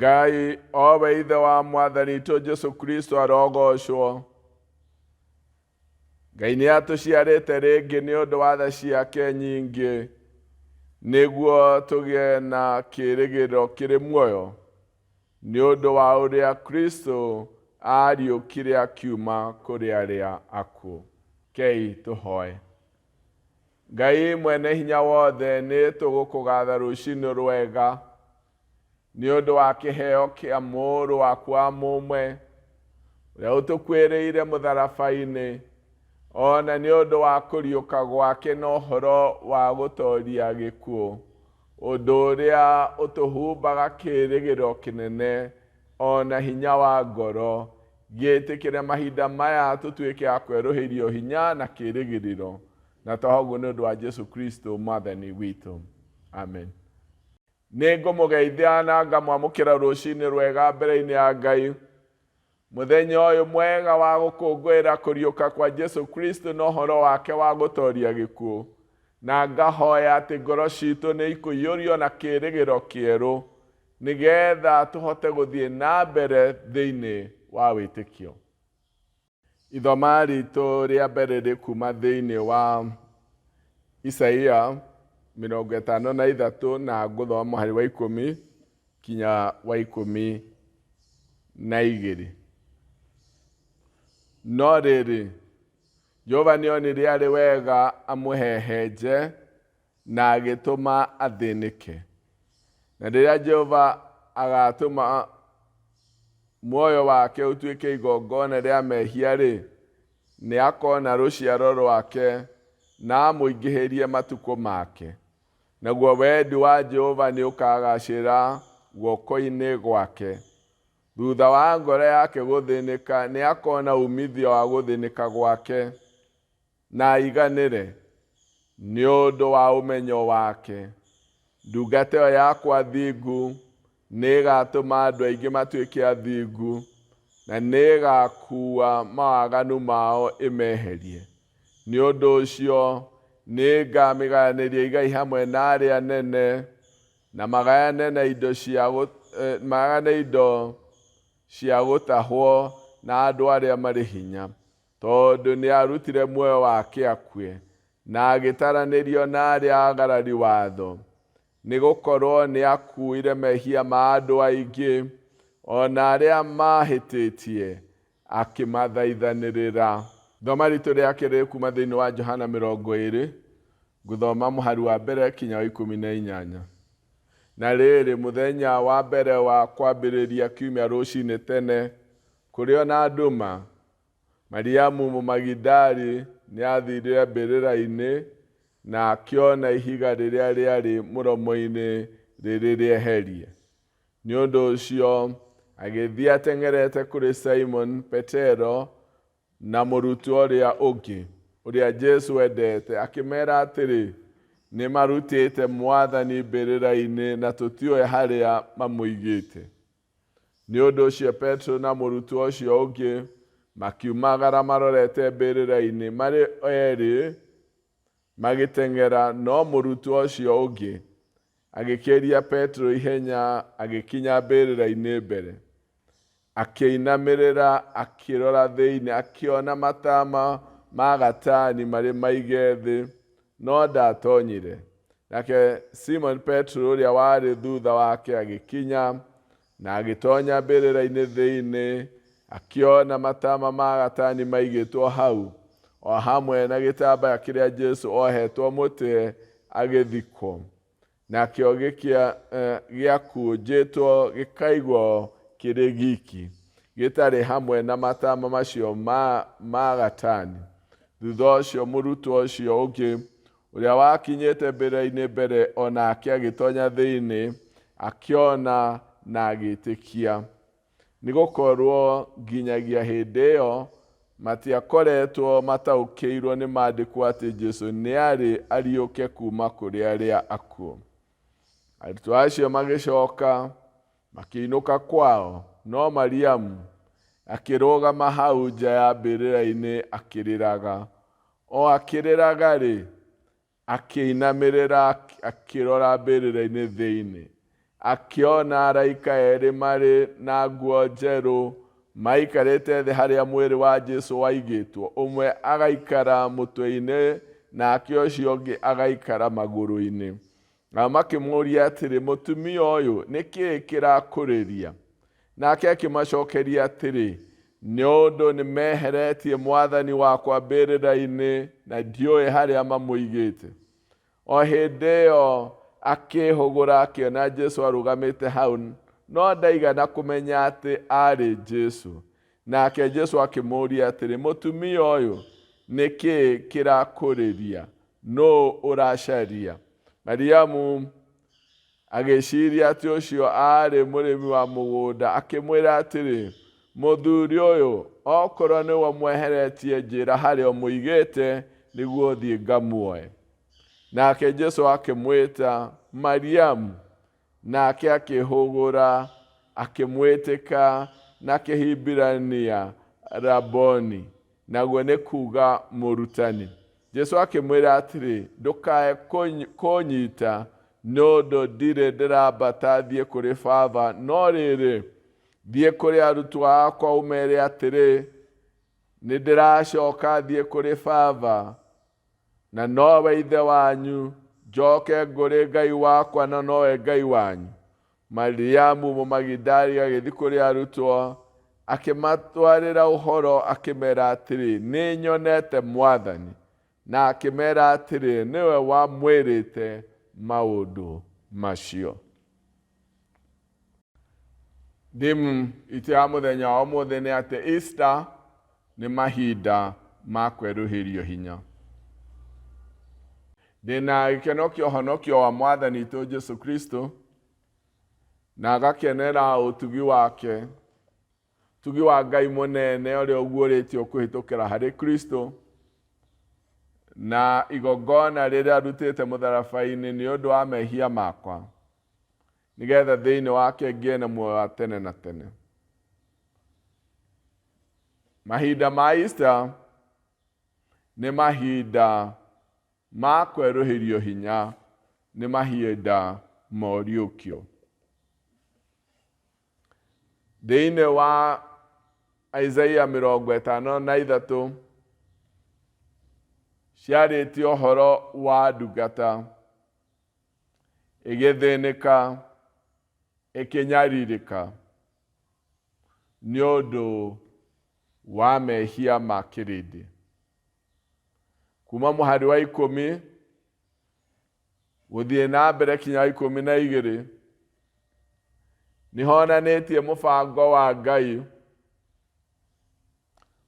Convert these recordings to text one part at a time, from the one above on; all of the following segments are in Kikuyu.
Ngai o we Ithe wa Mwathani witũ Jesu Kristo arogocwo. Ngai nĩ atũciarĩte rĩngĩ nĩ ũndũ wa tha ciake nyingĩ nĩguo tũgĩe na kĩĩrĩgĩrĩro kĩrĩ muoyo nĩ ũndũ wa ũrĩa Kristo aariũkire akiuma kũrĩ arĩa akuũ. Kei tũhoe. Ngai mwene hinya wothe nĩ tũgũkũgatha rũcinĩ rwega nĩ ũndũ wa kĩheo kĩa mũrũ waku wa mũmwe ũrĩa ũtũkuĩrĩire mũtharaba-inĩ ona nĩ ũndũ wa kũriũka gwake na ũhoro wa gũtoria gĩkuũ ũndũ ũrĩa ũtũhumbaga kĩĩrĩgĩrĩro kĩnene ona hinya wa ngoro gĩtĩkĩre mahinda maya tũtuĩke a kwerũhĩrio hinya na kĩĩrĩgĩrĩro na twahoguo nĩ ũndũ wa Jesu Kristo mwathani witũ amen. Nĩ ngũmũgeithia na ngamwamũkĩra rũcinĩ rwega mbere-inĩ ya Ngai mũthenya ũyũ mwega wa gũkũngũĩra kũriũka kwa Jesu Kristo na ũhoro wake wa gũtoria gĩkuũ na ngahoya atĩ ngoro citũ nĩ ikũiyũrio na kĩĩrĩgĩrĩro kĩerũ nĩgetha tũhote gũthiĩ na mbere thĩinĩ wa wĩtĩkio. Ithoma ritũ rĩa mbere rĩ kuma thĩinĩ wa Isaia 53 na ngũthoma mũhari wa 10 kinya wa 12. No rĩrĩ, Jehova nĩonire arĩ wega amũhehenje na agĩtũma athĩnĩke. Na rĩrĩa Jehova agatũma muoyo wake ũtuĩke igongona rĩa mehia-rĩ, nĩ akona rũciaro rwake na amũingĩhĩrie matukũ make. Naguo wendi wa Jehova nĩ ũkagaacĩra guoko-inĩ gwake. Thutha wa ngoro yake gũthĩnĩka, nĩ akona uumithio wa gũthĩnĩka gwake na aiganĩre nĩ ũndũ wa ũmenyo wake. Ndungata ĩyo yakwa thingu nĩ ĩgaatũma andũ aingĩ matuĩke athingu, na nĩ ĩgaakuua mawaganu mao ĩmeherie. Nĩ ũndũ ũcio nĩ ngaamĩgayanĩria igai hamwe na arĩa anene, na magayane na indo cia magayane indo cia gũtahwo na andũ arĩa marĩ hinya, tondũ nĩ aarutire muoyo wake akue, na agĩtaranĩrio na arĩa aagarari watho. Nĩ gũkorwo nĩ aakuuire mehia ma andũ aingĩ, o na arĩa maahĩtĩtie akĩmathaithanĩrĩra. Thoma ritũ rĩa kerĩ kuma thĩinĩ wa Johana 20, ngũthoma mũhari wa mbere kinya wa 18. Na rĩrĩ, mũthenya wa mbere wa kwambĩrĩria kiumia rũcinĩ tene, kũrĩ o na nduma, Mariamu Mũmagidali nĩ aathire mbĩrĩra-inĩ na akĩona ihiga rĩrĩa rĩarĩ mũromo-inĩ rĩrĩ rĩeherie. Nĩ ũndũ ũcio agĩthiĩ ateng'erete kũrĩ Simoni Petero na mũrutwo ũrĩa ũngĩ, ũrĩa Jesu endete, akĩmeera atĩrĩ, Nĩ marutĩte Mwathani mbĩrĩra-inĩ na tũtiũĩ harĩa mamũigĩte. Nĩ ũndũ ũcio Petero na mũrutwo ũcio ũngĩ makiumagara marorete mbĩrĩra-inĩ marĩ erĩ magĩteng'era, no mũrutwo ũcio ũngĩ agĩkĩria Petero ihenya agĩkinya mbĩrĩra-inĩ mbere. Akĩinamĩrĩra akĩrora thĩinĩ, akĩona matama ma gatani marĩ maige thĩ, no ndaatonyire. Nake Simoni Petero ũrĩa warĩ thutha wake agĩkinya, na agĩtonya mbĩrĩra-inĩ thĩinĩ, akĩona matama ma gatani maigĩtwo hau, o hamwe na gĩtambaya kĩrĩa Jesu ohetwo mũtwe agĩthikwo. Nakĩo gĩakũnjĩtwo gĩkaigwo kĩrĩ giki, gĩtarĩ hamwe na matama macio ma gatani. Thutha ũcio mũrutwo ũcio ũngĩ, ũrĩa wakinyĩte mbĩrĩra-inĩ mbere, o nake agĩtonya thĩinĩ, akĩona na agĩĩtĩkia. Nĩ gũkorũo nginyagia hĩndĩ ĩyo matiakoretwo mataũkĩirũo nĩ Maandĩko atĩ Jesu nĩ arĩ ariũke kuuma kũrĩ arĩa akuũ. Arutwo acio magĩcoka makĩinũka kwao, no Mariamu akĩrũgama hau nja ya mbĩrĩra-inĩ akĩrĩraga. O akĩrĩraga-rĩ, akĩinamĩrĩra akĩrora mbĩrĩra-inĩ thĩinĩ. Akĩona araika erĩ marĩ na nguo njerũ maikarĩte thĩ harĩa mwĩrĩ wa Jesu waigĩtwo, ũmwe agaikara mũtwe-inĩ nake ũcio ũngĩ agaikara magũrũ-inĩ. Nao makĩmũũria atĩrĩ, Mũtumia ũyũ, nĩ kĩĩ kĩrakũrĩria? Nake akĩmacokeria atĩrĩ, Nĩ ũndũ nĩmeheretie Mwathani wakwa mbĩrĩra-inĩ, na ndiũĩ harĩa mamũigĩte. O hĩndĩ ĩyo akĩĩhũgũra akĩona Jesu arũgamĩte hau, no ndaigana kũmenya atĩ aarĩ Jesu. Nake Jesu akĩmũũria atĩrĩ, Mũtumia ũyũ, nĩ kĩĩ kĩrakũrĩria? Nũũ ũracaria? Mariamu agĩciria atĩ ũcio aarĩ mũrĩmi wa mũgũnda, akĩmwĩra atĩrĩ, Mũthuri ũyũ, okorwo nĩwe ũmweheretie, njĩra harĩa ũmũigĩte, nĩguo thiĩ ngamuoe. Nake Jesu akĩmwĩta, Mariamu. Nake akĩhũgũra, akĩmwĩtĩka na Kĩhibirania, Raboni, naguo nĩ kuuga Mũrutani. Jesu akĩmwĩra atĩrĩ, Ndũkae kũnyita, nĩ ũndũ ndirĩ ndĩrambata thiĩ kũrĩ Baba, no rĩrĩ, thiĩ kũrĩ arutwo akwa ũmere atĩrĩ, Nĩ ndĩracoka thiĩ kũrĩ Baba, na nowe Ithe wanyu, njoke ngũrĩ Ngai wakwa na nowe Ngai wanyu. Mariamu Mũmagidali agĩthiĩ kũrĩ arutwo, akĩmatwarĩra ũhoro akĩmera atĩrĩ, Nĩ nyonete Mwathani. Na akĩmera atĩrĩ, nĩwe wamwĩrĩte maũndũ macio. Thimu itũ ya mũthenya wa ũmũthĩ nĩ atĩ Easter nĩ mahinda ma kwerũhĩrio hinya. Ndĩna gĩkeno kĩa ũhonokio wa Mwathani witũ Jesu Kristo na ngakenera ũtugi wake, ũtugi wa Ngai mũnene ũrĩa ũguũrĩtio kũhĩtũkĩra harĩ Kristo na igongona rĩrĩa arutĩte mũtharaba-inĩ nĩ ũndũ wa mehia makwa, nĩgetha thĩinĩ wake ngĩe na muoyo wa tene na tene. Mahinda ma Easter nĩ mahinda ma kwerũhĩrio hinya, nĩ mahinda ma ũriũkio. Thĩinĩ wa Isaia 53 ciarĩtie ũhoro wa ndungata ĩgĩthĩnĩka, ĩkĩnyarirĩka nĩ ũndũ wa mehia ma kĩrĩndĩ. Kuma mũhari wa 10 gũthiĩ na mbere kinya 12 nĩ honanĩtie mũbango wa Ngai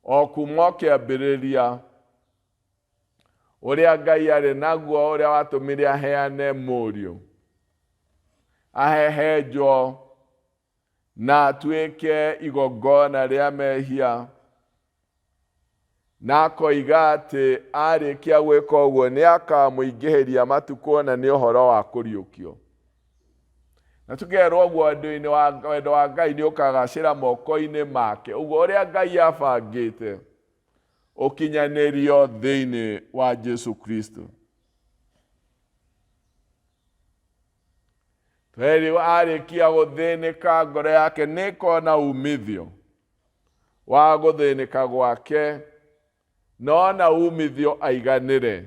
o kuma o kĩambĩrĩria ũrĩa Ngai arĩ naguo, ũrĩa watũmire aheane mũriũ ahehenjwo na atuĩke igongona rĩa mehia, na akoiga atĩ arĩkia gwĩka ũguo nĩ akamũingĩhĩria matukũ na nĩ ũhoro wa kũriũkio. Na tũkerwo ũguo wendo-inĩ wa, wendo wa Ngai nĩ ũkagacĩra moko-inĩ make, ũguo ũrĩa Ngai abangĩte ũkinyanĩrio thĩinĩ wa Jesu Kristo. Twerirwo arĩkia gũthĩnĩka ngoro yake nĩ ĩkona umithio wa gũthĩnĩka gwake, na ona umithio aiganĩre.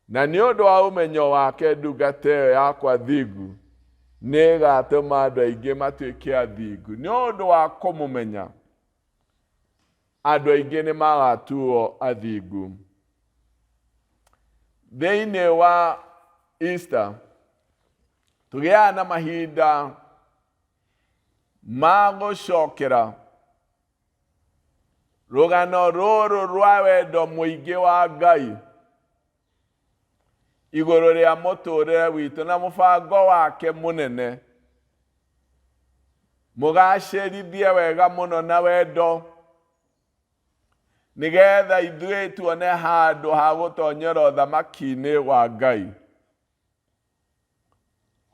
Na nĩ ũndũ wa ũmenyo wake ndungata ĩyo yakwa thingu nĩ ĩgatũma andũ aingĩ matuĩke athingu. Nĩ ũndũ wa kũmũmenya andũ aingĩ nĩ magatuo athingu. Thĩinĩ wa Easter tũgĩaga na mahinda ma gũcokera rũgano rũrũ rwa wendo mũingĩ wa Ngai igũrũ rĩa mũtũrĩre witũ na mũbango wake mũnene mũgacĩrithie wega mũno na wendo, nĩgetha ithuĩ tuone handũ ha gũtonyera ũthamaki-inĩ wa Ngai.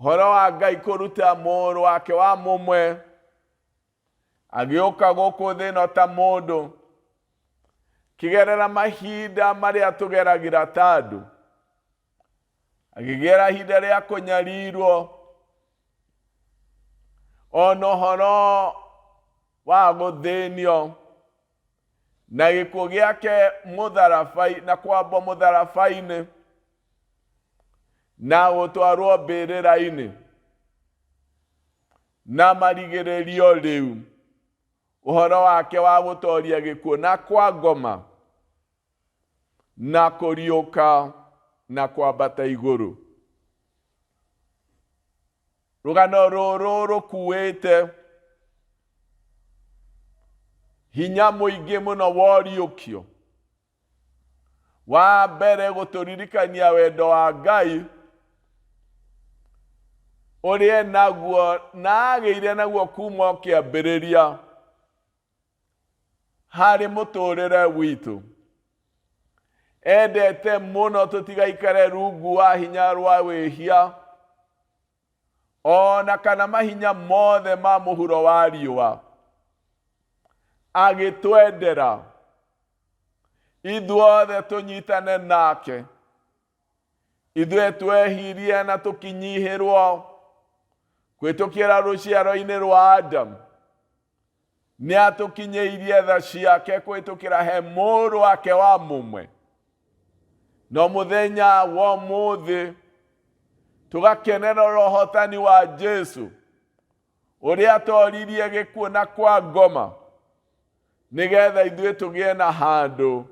Ũhoro wa Ngai kũruta mũrũ wake wa mũmwe agĩũka gũkũ thĩ ĩno ta mũndũ, kĩgerera mahinda marĩa tũgeragĩra ta andũ, agĩgera ihinda rĩa kũnyarirwo. Ona ũhoro wa gũthĩnio na gĩkuũ gĩake mũtharabai na kwambwo mũtharabai-inĩ na gũtwarwo mbĩrĩra-inĩ na marigĩrĩrio rĩu ũhoro wake wa gũtoria gĩkuũ na kwa ngoma na kũriũka na kwambata igũrũ. Rũgano rũrũ rũkuĩte hinya mũingĩ mũno wa ũriũkio. Wa mbere gũtũririkania wendo wa Ngai ũrĩa naguo na agĩire naguo kuma o kĩambĩrĩria harĩ mũtũrĩre witũ. Endete mũno tũtigaikare rungu wa hinya rwa wĩhia o na kana mahinya mothe ma mũhuro wa riũa. Agĩtwendera ithuothe tũnyitane nake, ithuĩ twehirie na tũkinyihĩrwo kwĩtũkĩra rũciaro-inĩ rwa Adamu. Nĩ atũkinyĩirie tha ciake kũhĩtũkĩra he mũrũ wake wa mũmwe. No mũthenya wa ũmũthĩ tũgakenera ũhotani wa Jesu ũrĩa atoririe gĩkuũ na kwa ngoma, nĩgetha ithuĩ tũgĩe na handũ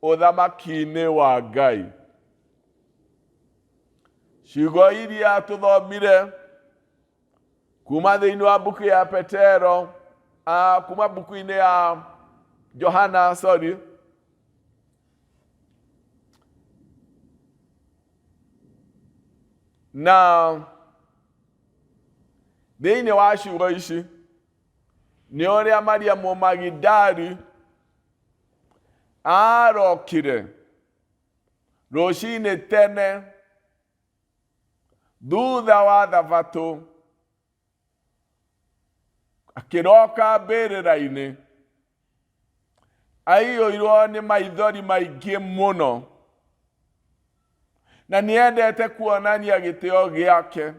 ũthamaki-inĩ wa Ngai. Ciugo iria tũthomire kuma thĩinĩ wa mbuku ya Petero, kuma mbuku-inĩ ya Johana, sorry, na thĩinĩ wa ciugo ici nĩ ũrĩa Mariamu Magidali arokire rũcinĩ tene thutha wa thabatũ, akĩroka mbĩrĩra-inĩ aiyũirwo nĩ maithori maingĩ mũno, na nĩendete kuonania gĩtĩo gĩake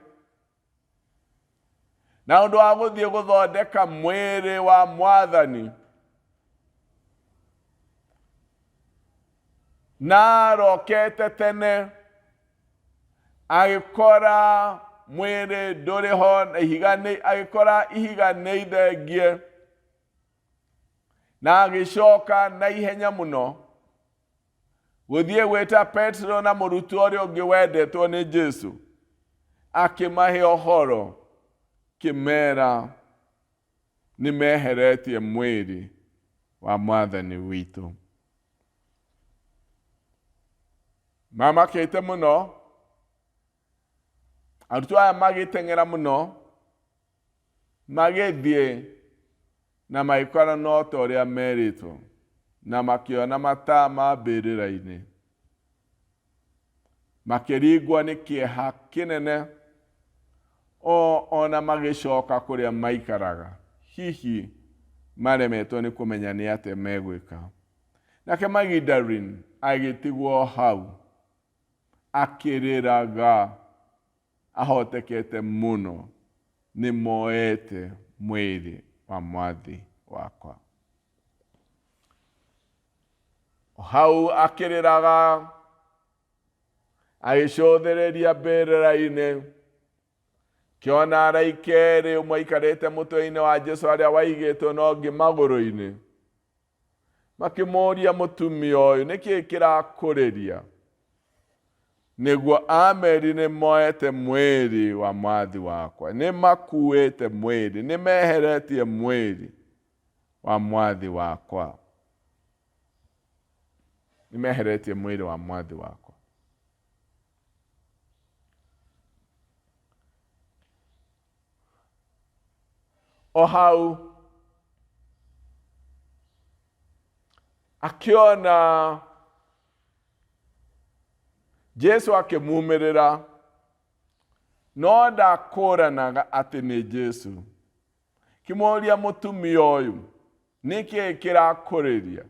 na ũndũ wa gũthiĩ gũthondeka mwĩrĩ wa Mwathani. Na arokete tene agĩkora mwĩrĩ ndũrĩ ho, na ihiga nĩ agĩkora ihiga nĩ ithengie, na agĩcoka na ihenya mũno gũthiĩ gwĩta Petero na mũrutwo ũrĩa ũngĩ wendetwo nĩ Jesu, akĩmahe ũhoro kĩmera nĩ meheretie mwĩrĩ wa Mwathani witũ. Mamakĩte mũno, arutwo aya magĩteng'era mũno, magĩthiĩ na magĩkora no ta ũrĩa merĩtwo, na makĩona matama mbĩrĩra-inĩ. Makĩringwo nĩ kĩeha kĩnene, o ona magĩcoka kũrĩa maikaraga, hihi maremetwo nĩ kũmenya nĩ atĩa megwĩka. Nake Magdalene agĩtigwo hau akĩrĩraga ahotekete mũno, nĩ moete mwĩrĩ wa Mwathi wakwa. Hau akĩrĩraga agĩcũthĩrĩria mbĩrĩra-inĩ, kĩona araika erĩ, ũmwe aikarĩte mũtwe-inĩ wa Jesu harĩa waigĩtwo na ũngĩ magũrũ-inĩ. Makĩmũũria, mũtumia ũyũ, nĩkĩ kĩrakũrĩria? Nĩguo ameri nĩ moete mwĩrĩ wa Mwathi wakwa, nĩ makuĩte mwĩrĩ, nĩ meheretie mwĩrĩ wa Mwathi wakwa, nĩ meheretie mwĩrĩ wa Mwathi wakwa. O hau akĩona Jesu akĩmumĩrĩra, no ndakũranaga atĩ nĩ Jesu. Kĩmũria, mũtumia ũyũ, nĩkĩ kĩrakũrĩria?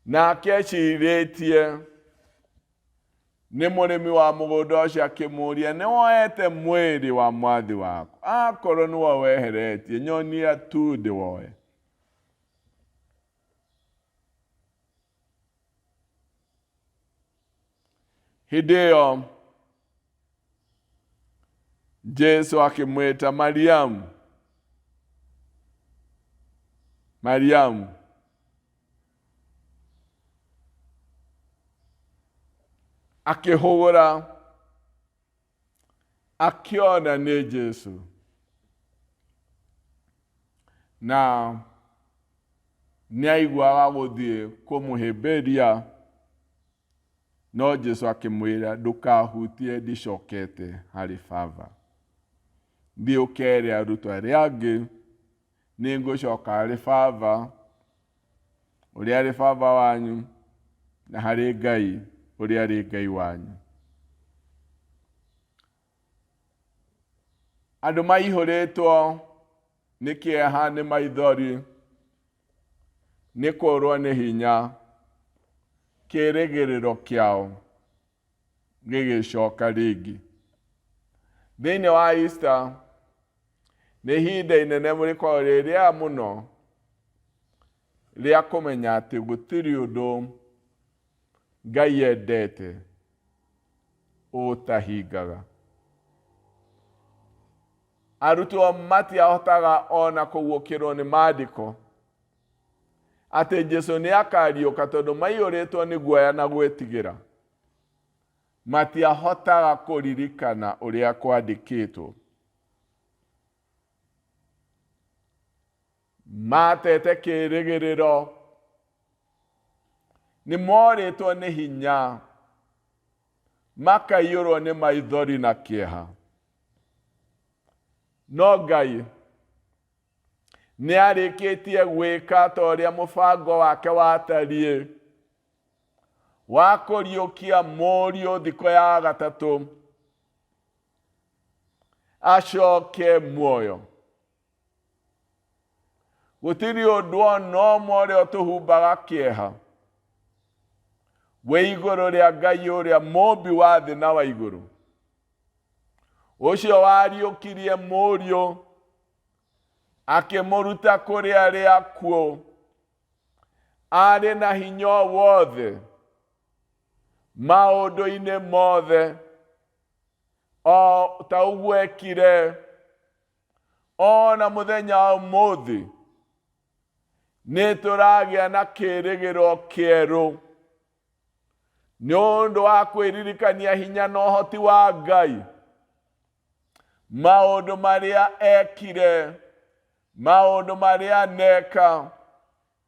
Nake ecirĩtie Nĩ mũrĩmi wa mũgũnda ũcio akĩmũũria, nĩ woete mwĩrĩ wa mwathi waku? Akorwo nĩwe weheretie, nyonia tu ndĩwoe. Hĩndĩ ĩyo Jesu akĩmwĩta Mariamu, Mariamu. Akĩhũgũra akĩona nĩ Jesu na nĩaiguaga gũthiĩ kũmũhĩmbĩria, no Jesu akĩmwĩra, ndũkahutie, ndicokete harĩ Baba. Thiĩ ũkere arutwo arĩa angĩ nĩ ngũcoka harĩ Baba, ũrĩa arĩ Baba wanyu, na harĩ Ngai, ũrĩa arĩ Ngai wanyu. Andũ maihũrĩtwo nĩ kĩeha, nĩ maithori, nĩ kũrwo nĩ hinya, kĩĩrĩgĩrĩro kĩao gĩgĩcoka rĩngĩ. Thĩinĩ wa Easter, nĩ ihinda inene rĩkoragwo rĩ rĩega mũno rĩa kũmenya atĩ gũtirĩ ũndũ Ngai endete ũtahingaga. Arutwo matiahotaga ona kũguũkĩrwo nĩ maandĩko atĩ Jesu nĩ akariũka tondũ maiyũrĩtwo nĩ guoya na gwĩtigĩra. Matiahotaga kũririkana ũrĩa kwandĩkĩtwo. Matete kĩĩrĩgĩrĩro, nĩ morĩtwo nĩ hinya, makaiyũrwo nĩ maithori na kĩeha. No Ngai nĩ arĩkĩtie gwĩka ta ũrĩa mũbango wake watariĩ wa kũriũkia mũriũ thikũ ya gatatũ acoke muoyo. Gũtirĩ ũndũ ona ũmwe ũrĩa ũtũhumbaga kĩeha wĩ igũrũ rĩa Ngai ũrĩa mũmbi wa thĩ na wa igũrũ, ũcio wariũkirie mũriũ akĩmũruta kũrĩ arĩa akuũ, arĩ na hinya o wothe maũndũ-inĩ mothe, o ta ũguo ekire ona mũthenya wa ũmũthĩ. Nĩ tũragĩa na kĩĩrĩgĩrĩro kĩerũ nĩ ũndũ wa kwĩririkania hinya na ũhoti wa Ngai, maũndũ marĩa ekire, maũndũ marĩa aneka,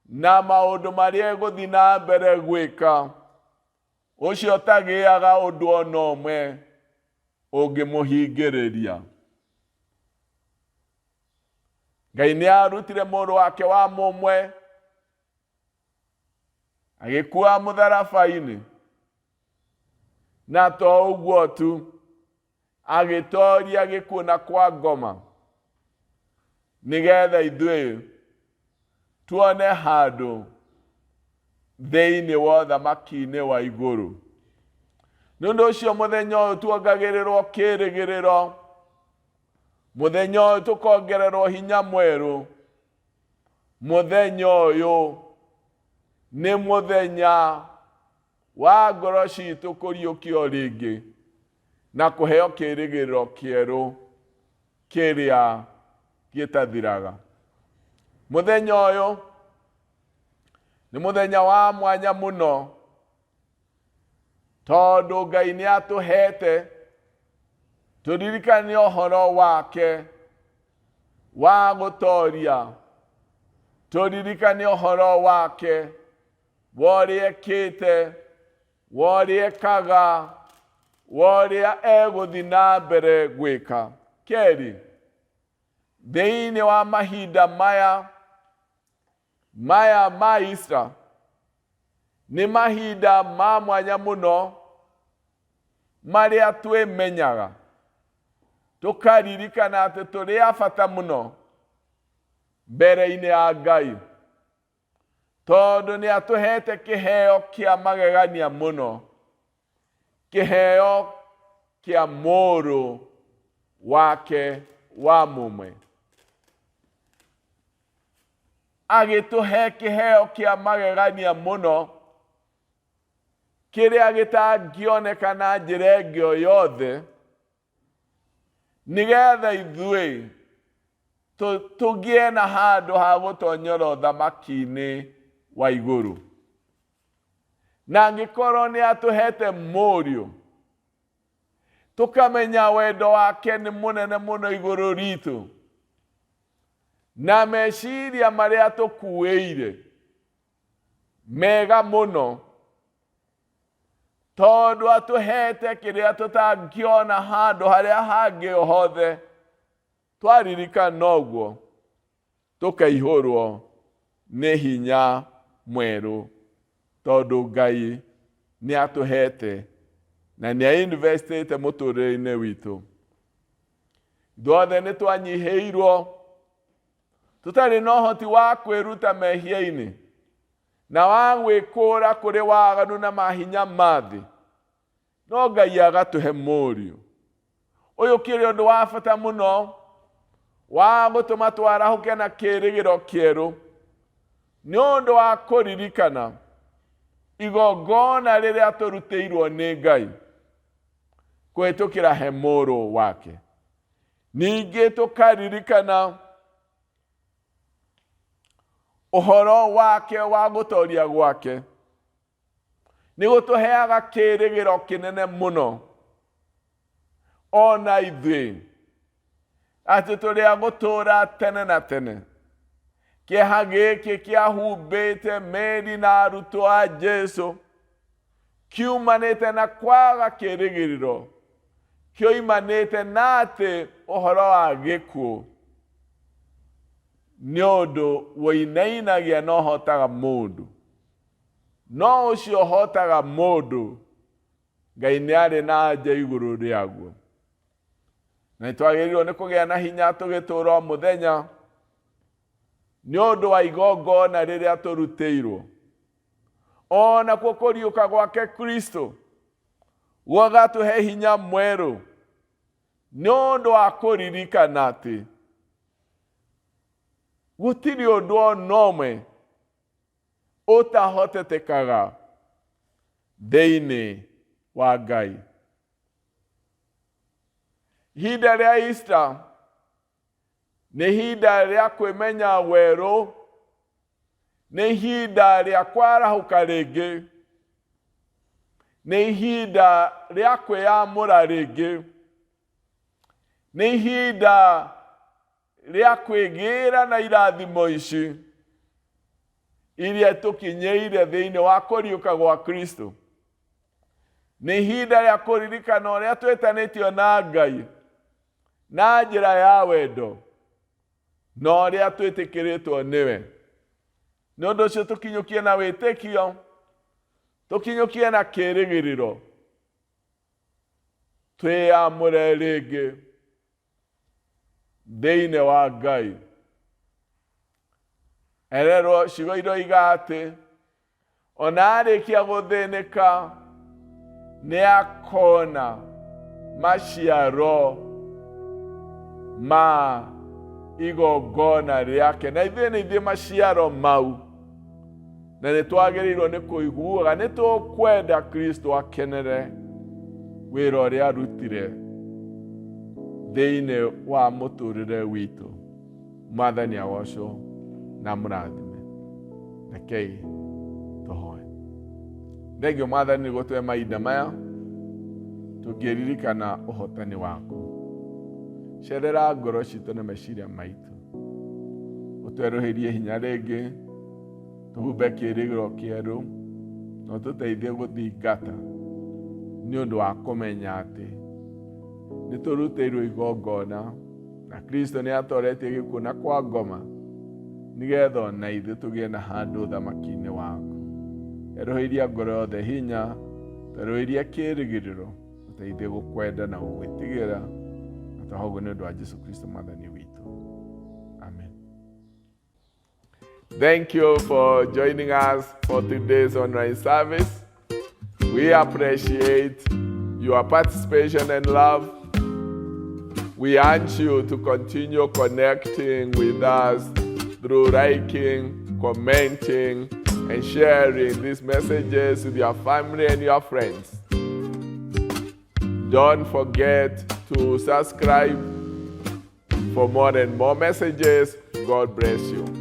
na maũndũ marĩa egũthiĩ na mbere gwĩka, ũcio ũtagĩaga ũndũ ona ũmwe ũngĩmũhingĩrĩria. Ngai nĩ arutire mũrũ wake wa mũmwe agĩkua mũtharaba-inĩ, na to ũguo tu, agĩtoria gĩkuũ na kwa ngoma, nĩgetha ithuĩ tuone handũ thĩinĩ wa ũthamaki-inĩ wa igũrũ. Nĩ ũndũ ũcio mũthenya ũyũ tuongagĩrĩrwo kĩĩrĩgĩrĩro, mũthenya ũyũ tũkongererwo hinya mwerũ, mũthenya ũyũ nĩ mũthenya wa ngoro citũ kũriũkio rĩngĩ na kũheo kĩĩrĩgĩrĩro kĩerũ kĩrĩa gĩtathiraga. Mũthenya ũyũ nĩ mũthenya wa mwanya mũno tondũ Ngai nĩ atũhete tũririkane ũhoro wake wa gũtoria, tũririkane ũhoro wake wa ũrĩa ekĩte, wa ũrĩa ekaga, wa ũrĩa egũthiĩ na mbere gwĩka. Kerĩ, thĩinĩ wa mahinda maya maya ma Easter nĩ mahinda ma mwanya mũno marĩa twĩmenyaga, tũkaririkana atĩ tũrĩ a bata mũno mbere-inĩ ya Ngai, tondũ nĩ atũhete kĩheo kĩa magegania mũno. Kĩheo kĩa Mũrũ wake wa mũmwe. Agĩtũhe kĩheo kĩa magegania mũno kĩrĩa gĩtangĩoneka na njĩra ĩngĩ o yothe, nĩgetha ithuĩ tũgĩe na handũ ha gũtonyera ũthamaki-inĩ wa igũrũ. Na angĩkorwo nĩ atũhete Mũriũ, tũkamenya wendo wake nĩ mũnene mũno igũrũ ritũ, na meciria marĩa tũkuĩire mega mũno, tondũ atũhete kĩrĩa tũtangĩona handũ harĩa hangĩ o hothe. Twaririkana ũguo, tũkaihũrwo nĩ hinya mwerũ, tondũ Ngai nĩ atũhete na nĩ ainvestĩte mũtũrĩre-inĩ witũ. Ithuothe nĩ twanyihĩirwo, tũtarĩ na ũhoti wa kwĩruta mehia-inĩ na wa gwĩkũra kũrĩ waganu na mahinya ma thĩ, no Ngai agatũhe Mũriũ ũyũ kĩrĩ ũndũ wa bata mũno wa gũtũma twarahũke na kĩĩrĩgĩro kĩerũ, nĩ ũndũ wa kũririkana igongona rĩrĩa tũrutĩirwo nĩ Ngai kũhĩtũkĩra he Mũrũ wake. Ningĩ tũkaririkana ũhoro wake wa gũtoria gwake, nĩ gũtũheaga kĩĩrĩgĩro kĩnene mũno ona ithuĩ atĩ tũrĩ a gũtũũra tene na tene. Kĩeha gĩkĩ kĩahumbĩte Meri na arutwo a Jesu kiumanĩte na kwaga kĩĩrĩgĩrĩro, kĩoimanĩte na atĩ ũhoro wa gĩkuũ nĩ ũndũ woinainagia na ũhotaga mũndũ. No ũcio ũhotaga mũndũ, Ngai nĩ arĩ na anja igũrũ rĩaguo. Na nĩ twagĩrĩirwo nĩ kũgĩa na hinya tũgĩtũũra o mũthenya nĩ ũndũ wa igongona rĩrĩa tũrutĩirwo. O nakuo kũriũka gwake Kristo gũgatũhe hinya mwerũ nĩ ũndũ wa kũririkana atĩ gũtirĩ ũndũ o na ũmwe ũtahotetekaga thĩinĩ wa Ngai. Ihinda rĩa Easter nĩ ihinda rĩa kwĩmenya werũ, nĩ ihinda rĩa kwarahũka rĩngĩ, nĩ ihinda rĩa kwĩyamũra rĩngĩ, nĩ ihinda rĩa kwĩgĩra na irathimo ici iria tũkinyĩire thĩinĩ wa kũriũka gwa Kristo. Nĩ ihinda rĩa kũririkana ũrĩa twĩtanĩtio na Ngai na njĩra ya wendo na ũrĩa twĩtĩkĩrĩtwo nĩwe. Nĩ ũndũ ũcio tũkinyũkie na wĩtĩkio, tũkinyũkie na kĩĩrĩgĩrĩro, twĩyamũre rĩngĩ thĩinĩ wa Ngai. Ererwo ciugo iroiga atĩ ona arĩkia gũthĩnĩka nĩ akona maciaro ma igongona rĩake, na ithuĩ nĩ ithuĩ maciaro mau, na nĩ twagĩrĩirwo nĩ kũiguaga nĩ tũkwenda Kristo akenere wĩra ũrĩa arutire thĩinĩ wa mũtũrĩre witũ. Mwathani agocwo na mũrathime. Rekei tũhoe. Thengio Mwathani nĩ gũtũhe mahinda maya tũngĩririkana ũhotani waku. Cerera ngoro citũ na meciria maitũ, ũtwerũhĩrie hinya rĩngĩ, tũhumbe kĩĩrĩgĩrĩro kĩerũ, na ũtũteithie gũthingata nĩ ũndũ wa kũmenya atĩ nĩ tũrutĩirwo igongona na Kristo nĩ atoretie gĩkuũ na kwa ngoma, nĩgetha ona ithuĩ tũgĩe na handũ ũthamaki-inĩ waku. Erũhĩria ngoro yothe hinya, twerũhĩrie kĩĩrĩgĩrĩro, ũteithie gũkwenda na gũgwĩtigĩra, na twahoguo nĩ ũndũ wa Jesu Kristo Mwathani witũ. Amen. Thank you for joining us for today's online service. We appreciate your participation and love. We urge you to continue connecting with us through liking, commenting, and sharing these messages with your family and your friends. Don't forget to subscribe for more and more messages. God bless you.